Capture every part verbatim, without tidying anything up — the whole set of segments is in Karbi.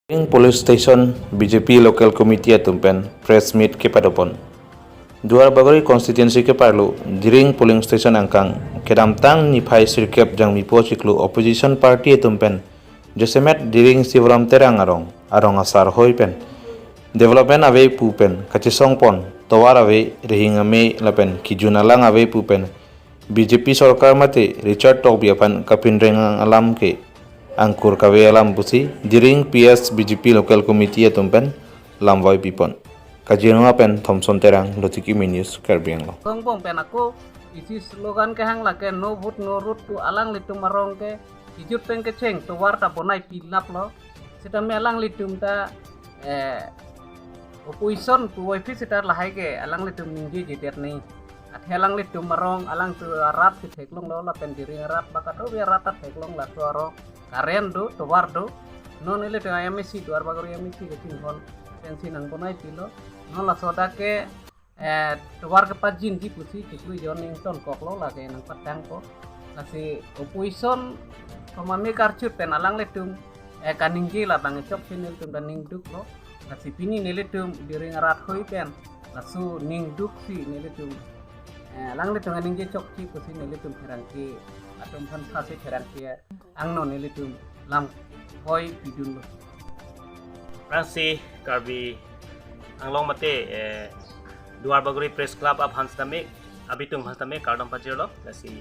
Diring Polling Station B J P Local Committee atum pen press meet kepadopon. Duarbagori constituency keparlo Diring Polling Station angkang kedamtang niphai sirkep Jangmipo achiklo opposition party atum pen jasemet Diring Sivoram Terang arong, arong asar hoi pen development ave pu pen kachesongpon, tovar ave, rihing ame lapen kijun alang ave pu pen B J P sorkar mate Richard Tokbi aphan kapinreng alam ke angkur kave alam pusi Diring P S B J P Local Committee atum pen lamvoi pipon. Kaziranga pen Thomson Terang, Lotiki News, Karbi Anglong. Kongbong pen ako isi slogan kehang lake no vote no road pu alanglitum arong ke kijut pen kecheng tovar ta bonai pilap lo. Sitame alanglitum ta, eh, opposition pu wai phi sita lahai ke alanglitum ningje jedet ni. Athe alanglitum arong, alangtum arat si theklonglo lapen Diring arat baka do arat ta theklong laso arong. Current do, tovar do. Non ilitum M A C, Duarbagori M A C kachinghon pensi nang bonai pilo. Non laso dak ke, eh, tovar kepajinji pusi chiklo jon ingtonkoklo lake nangpatangpo. Lasi opposition komame karchut pen alanglitum, eh, kaningje labang chokche nelitum ta ningduklo. Lasi pini nelitum Diring arat hoi pen laso ningduksi nelitum, eh, alanglitum kaningje chokche pusi nelitum pherangke atum aphan sase pherangke angno nelitum lamvoi pidunlo. Aphrangsi Karbi Anglong mate, eh, Duarbagori Press Club aphan sitame, abitung aphan sitame kardom pajirlo. Lasi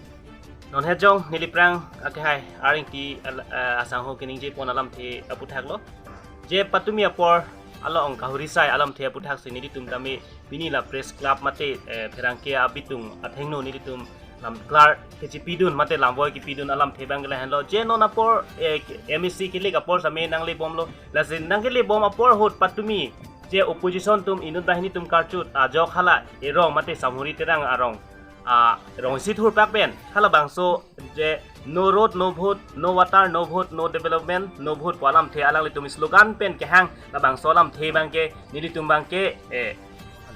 non hejong neliphrang akehai Arlingti al-, eh, asangho keningjepon alamthe aputhaklo. Je patumi apor along kahuri sai alamthe aputhak si nelitum tame pini la Press Club mate, eh, pherangke abitung athengno nelitum lam klar kechipidun mate lamvoi kepidun alamthe abang ke lahenlo. Je non apor, eh, M A C kilik apor sitame nanglebomlo. Lasi nanglebom apor ahut patumi je opposition atum inut banghini atum karchut ajok hala erong mate Samhuri Terang arong, ah, rong isi thurpak pen halabangso je no road, no vote, no water, no vote, no development, no vote pu alamthe alanglitum slogan pen kehang labangso alamthe abang ke nelitum abang ke, eh,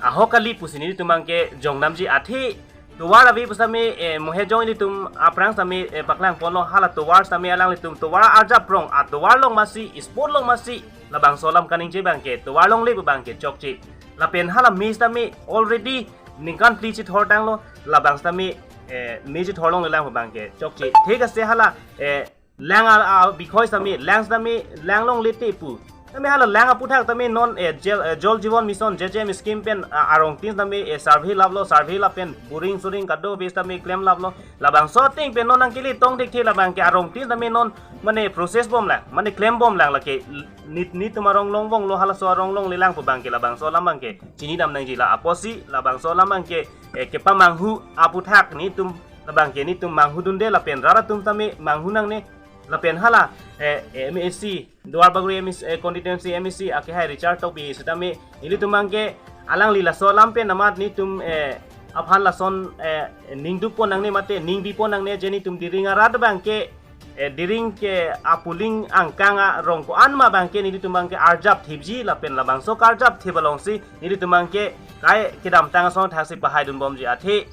ahok kali pusi nelitum abang ke jongdamji. Athe tovar ave pu sitame, eh, mo hejong ilitum aphrang sitame, eh, paklangponlo, hala tovar sitame alanglitum tovar arjap rong, atovar along masi, spot along masi, labangso alam kaningje abang ke tovar longle pu abang ke chokche. Lapen hala me sitame already ningkan phli chithortanglo, labang sitame, eh, me chithorlonglelang pu abang ke chokche. Thik ase hala, eh, lang a, a, bikhoi sitame, lang sitame, lang longle te pu. Tame hala lang aputhak tame non, eh, Jal, eh, Jal Jeevan Mission, J J M scheme pen, ah, arongtin sitame, eh, survey laplo, survey lapen boring soring kado ave sitame klemlaplo. Labangso ateng pen non nangkele tong thekthe labang ke arongtin sitame non mane process bomlang, mane klembomlang lake nit, nelitum arong longvonglo, halaso arong longlelang pu abang ke labangso alam abang ke chinidam nangji. La apotsi labangso alam abang ke, eh, kepamanghu aputhak nelitum labang ke nelitum manghudunde lapen rat atum sitame manghu nangne. Lapen hala, eh, M A C, Duarbagori M A C, eh, constituency M A C akehai Richard Tokbi sitame nelitum abang ke alangli laso alam pen amat nelitum, eh, aphan lason, eh, ningdukpon nangne mate ningbipon nangne je nelitum Diring arat abang ke, eh, Diring ke a-polling angkang arong ko-an ma abang ke nelitum abang ke arjap thipji lapen labangso karjap thip alongsi nelitum abang ke kai kedamtang asong thaksi pahaidunbomji. Athe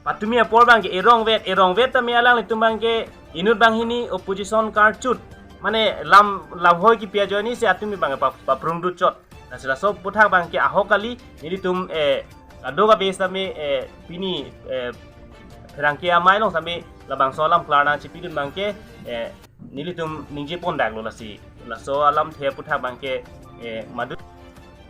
patumi apor abang ke erongvet, erongvet tame alanglitum abang ke inut banghini opposition karchut mane lam, lamhoi kipi ajoine si atumi abang pa, paprungdut chot. Lasi laso aputhak abang ke ahok kali nelitum, eh, kadokave sitame, eh, pini, eh, pherangke amei along sitame labangso alam klarna chipidun abang ke, eh, nelitum ningjepondaklo. Lasi laso alamthe aputhak abang ke, eh, madu.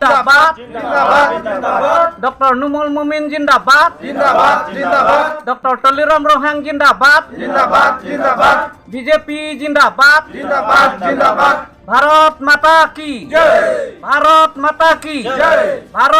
Zindabad. Zindabad, zindabad. Doctor Numal Momin zindabad. Zindabad, zindabad. Doctor Tuliram Ronghang zindabad. Zindabad, zindabad. B J P zindabad. Zindabad, zindabad. Bharat Mata ki. Jai. Bharat Mata ki. Jai. Bharat